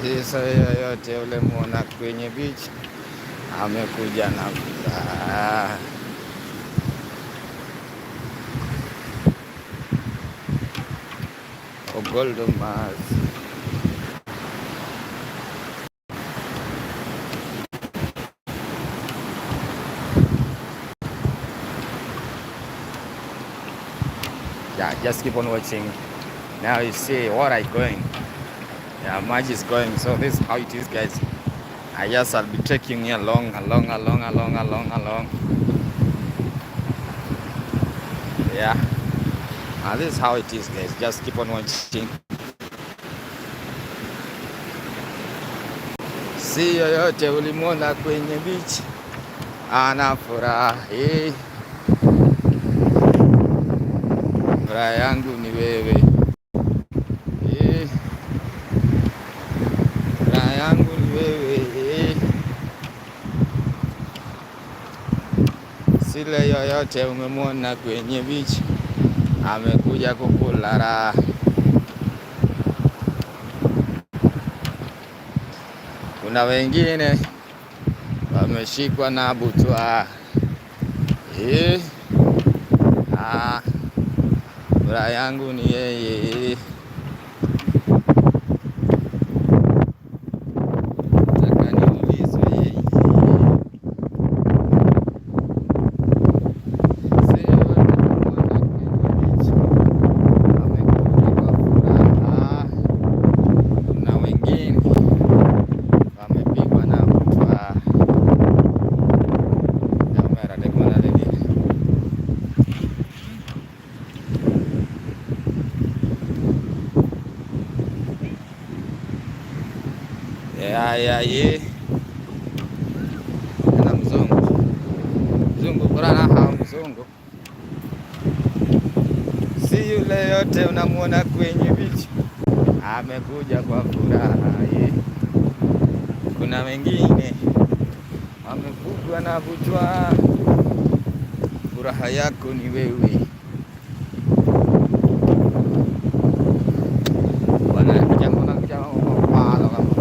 Sasa yoyote ule muona kwenye beach amekuja na furaha. Ogoldo Mars. Yeah, just keep on watching. Now you see what I going. Yeah, match is going. So this is how it is, guys. I'll be taking you along, along, along, along, along, along. Yeah. And this is how it is, guys. Just keep on watching. Si yoyote ulimwona kwenye beach anafurahi. Furaha yangu ni wewe. Eh. Furaha yangu ni wewe. Eh. Sile yoyote umemwona kwenye beach amekuja kukula raha. Kuna wengine wameshikwa na butwa. Eh. Ah. Furaha yangu ni yeye. Nataka niulizwe yeye. Si yoyote umemwona kwenye beach amekuja kwa furaha. Kuna wengine wamepigwa na butwa. Ya omera tek manade gini. Ya ye. Na mzungu. Mzungu kura na hao mzungu. Si yule yote unamuona kwenye beach amekuja kwa furaha ye. Kuna wengine wamepigwa na butwa. Furaha yako ni wewe. Bwana kijana kijana palo kama.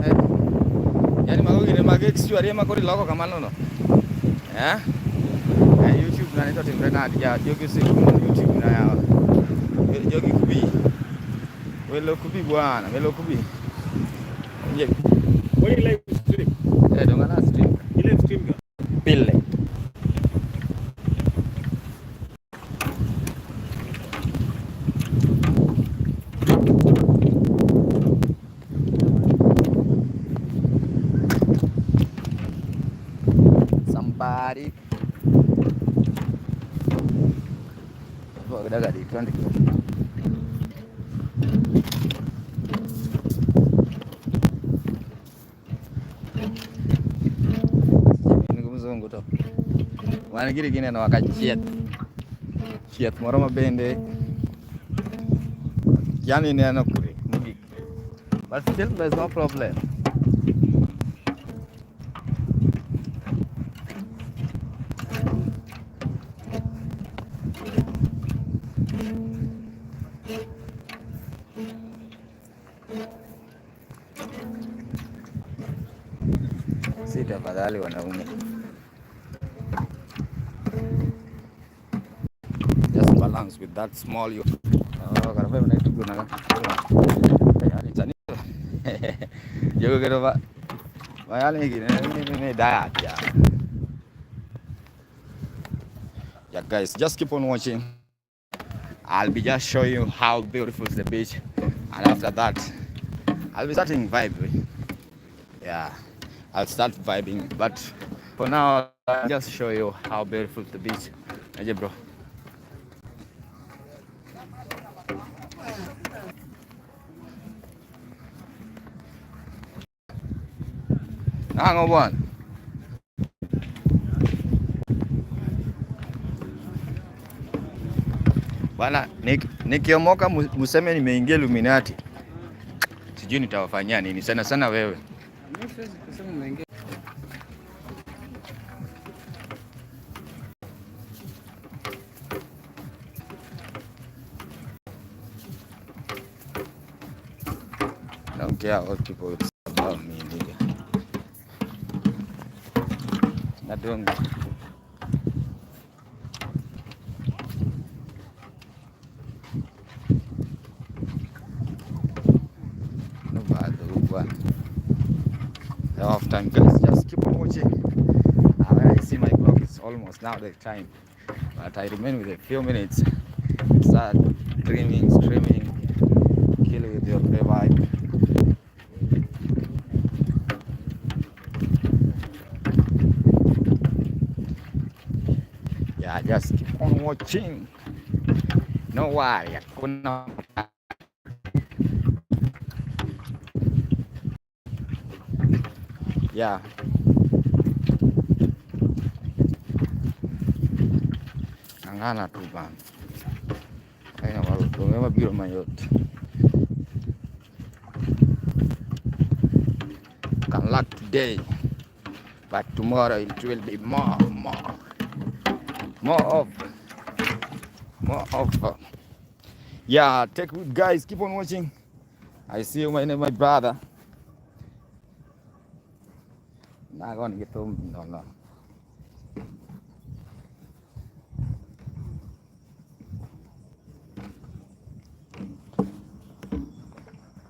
Eh. Yani mago gine mage kiswahili makori loko kamano no. Eh? Eh, YouTube na nito timre na ya jogi si YouTube na ya. Jogi kubi. Welo kubi bwana, welo kubi. Nje. Why live stream? Eh, dongana stream. Ile stream ga. Pile. Somebody. Daga di twende. Ni mzungu to. Wan giri gineno ka chieth. Chieth moro ma bende yani neno kure mogik. But still there's no problem. Si tafadhali wanaume. Just balance with that small you. Oh, karena na itu guna kan. Yani tani. Jogo kero ba. Mayali gini ni diet ya. Yeah guys, just keep on watching. I'll be just showing you how beautiful is the beach, and after that I'll be starting vibe. Yeah, I'll start vibing, but for now I'll just show you how beautiful the beach. Aje bro. Nango bwana. Bwana, nikiomoka museme nimeingia Illuminati. Sijui nitawafanyia nini sana sana wewe. Mimi siwezi kusema umeingia. Don't care what people say about me, nigga. I don't. No bad, bwana. Off time, guys. Just keep on watching. When I see my clock, it's almost now the time, but I remain with a few minutes. Start dreaming, streaming, kill with your vibe. Yeah, just keep on watching. No worry, hakuna. Yeah. Ng'ang'ana tu bana. Aina mabiro mayot. Can luck today, but tomorrow it will be more, more, more of, more of. Yeah, take good, guys. Keep on watching. I see you, my brother. Not gonna get them. No.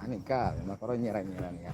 Ani ka, makoro nyera nyera ni.